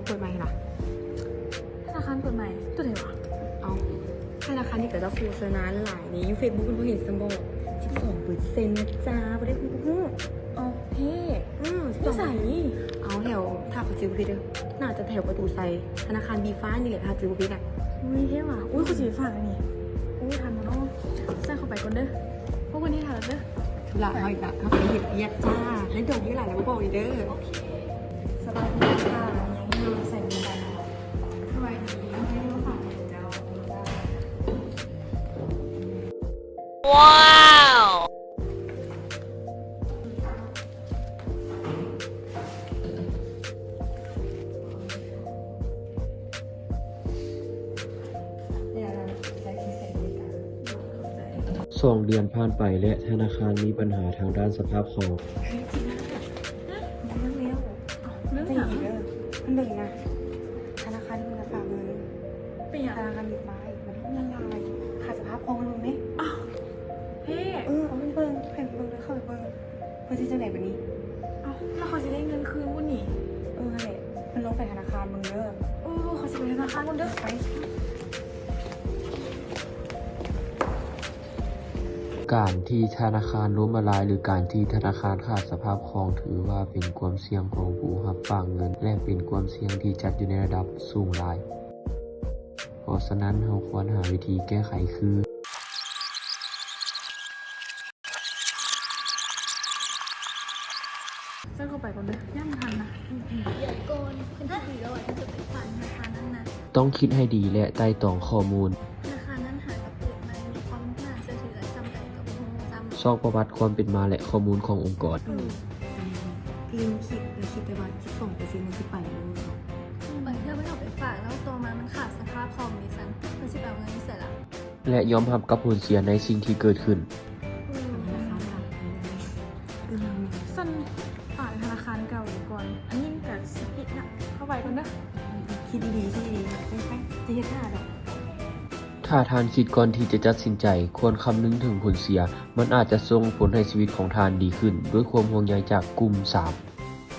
ເປີດໃໝ່ຫັ້ນນະ. ທະນາຄານເປີດໃໝ່ຕົວໃດວະ? ເອົາ ທະນາຄານນີ້ກະເຈົ້າໂຄສະນາຫຼາຍນີ້ ຢູ່ເຟສບຸກເພິ່ນບໍ່ເຫັນຊັ້ນບໍ? ສິບສອງເປີເຊັນນະຈ້າ ບໍ່ໄດ້ຮູ້. ເອົາ ເທ່. ອື ຢູ່ໃສ? ເອົາ ແຖວ ຖ້າຂ້ອຍຈື່ບໍ່ຜິດເດີ ໜ້າຈະແຖວປະຕູໄຊ ທະນາຄານບີຟານີ້ແຫຼະ ຖ້າຈື່ບໍ່ຜິດນະ. ອຸ້ຍ ເທ່ຫວາ. ອຸ້ຍ ຂ້ອຍຊິໄປຝາກອັນນີ້. ໂອ້ ທັນບໍ່ນໍ? ຊັ້ນຂ້ອຍໄປກ່ອນເດີ ພວກເພິ່ນເຮັດຖ້າແລ້ວເດີ. ທຸລະເຮົາອີກລະ ເຮົາໄປເຮັດວຽກຈ້າ ໄດ້ດອກເຍອະຫຼາຍແລ້ວບໍ່ບອກອີກເດີ. ໂອເຄ ສະບາຍດີຄ່ະ ຍັງໃຫ້ເຮົາໃສ່ເງິນໄດ້ເນາະ. ສະບາຍດີ ໃຫ້ເຮົາຝາກເງິນເຈົ້າ. ວ້າວ ສອງເດືອນຜ່ານໄປ ແລະ ທະນາຄານມີບັນຫາທາງດ້ານສະພາບຄອງ. ເລື່ອງຫຍັງ? ເບິ່ງນະ ທະນາຄານທີ່ເພິ່ນຝາກເງິນ ເປັນຫຍັງ? ທະນາຄານມີປ້າຍ ມັນເງິນລາຍ ຂາດສະພາບຄອງເບິ່ງເດ້. ອ້າວ ເພ ເອີ ເອົາເບິ່ງ ໃຫ້ເບິ່ງເດີ ເຂົ້າໄປເບິ່ງ. ເພິ່ນຊິຈັ່ງໃດບາດນີ້? ເອົ້າ ແລ້ວເຂົາຊິໄດ້ເງິນຄືນບໍ່ນີ້? ເອີ ຫັ້ນແຫຼະ ເພິ່ນລອງໄປທະນາຄານເບິ່ງເດີ. ເອີ ເຂົາຊິໄປທະນາຄານເບິ່ງເດີ ໄປ. ການທີ່ທະນາຄານລົ້ມລະລາຍ ຫຼື ການທີ່ທະນາຄານຂາດສະພາບຄອງ ຖືວ່າເປັນຄວາມສ່ຽງຂອງຜູ້ຮັບຝາກເງິນ ແລະ ເປັນຄວາມສ່ຽງທີ່ຈັດຢູ່ໃນລະດັບສູງຫຼາຍ. ເພາະສະນັ້ນ ເຮົາຄວນຫາວິທີແກ້ໄຂຄື. ຊັ້ນເຂົ້າໄປກ່ອນເດີ ຢ້ານບໍ່ທັນນະ. ອືມໆ ດຽວກ່ອນ ຄັນຄິດດີແລ້ວວ່າຈະໄປຝາກທະນາຄານນັ້ນນະ ຕ້ອງຄິດໃຫ້ດີ ແລະ ໄຕ່ຕອງຂໍ້ມູນ. ທະນາຄານນັ້ນຫາກະເປີດໃໝ່ ມີຄວາມໜ້າເຊື່ອຖືຫຼາຍສ່ຳໃດກະບໍ່ຮູ້ຊ້ຳ. ຊອກປະຫວັດຄວາມເປັນມາ ແລະ ຂໍ້ມູນຂອງອົງກອນ. ອືມ ທີ່ລືມຄິດ ແລະ ຄິດໄປວ່າສິບສອງເປີເຊັນມັນຊິໄປແລ້ວເນາະ. ບາງເທື່ອມັນເອົາໄປຝາກແລ້ວຕໍ່ມາມັນຂາດສະພາບຄອງເດຊັ້ນ ມັນຊິໄປເອົາເງິນຢູ່ໃສລະ? ແລະ ຍອມຮັບກັບຜົນເສຍໃນສິ່ງທີ່ເກີດຂຶ້ນ. ຊັ້ນຝາກທະນາຄານເກົ່າໄວ້ກ່ອນ ອັນນີ້ກະຊິປິດນະ ເຂົ້າໄປກ່ອນເດີ. ຄິດດີໆ ຄິດດີໆ ໄປໆ ຈະເຮັດທ່າດອກ. ຖ້າທ່ານຄິດກ່ອນທີ່ຈະຕັດສິນໃຈ ຄວນຄຳນຶງເຖິງຜົນເສຍ ມັນອາດຈະສົ່ງຜົນໃຫ້ຊີວິດຂອງທ່ານດີຂຶ້ນ. ດ້ວຍຄວາມຫ່ວງໃຍຈາກກຸ່ມສາມ.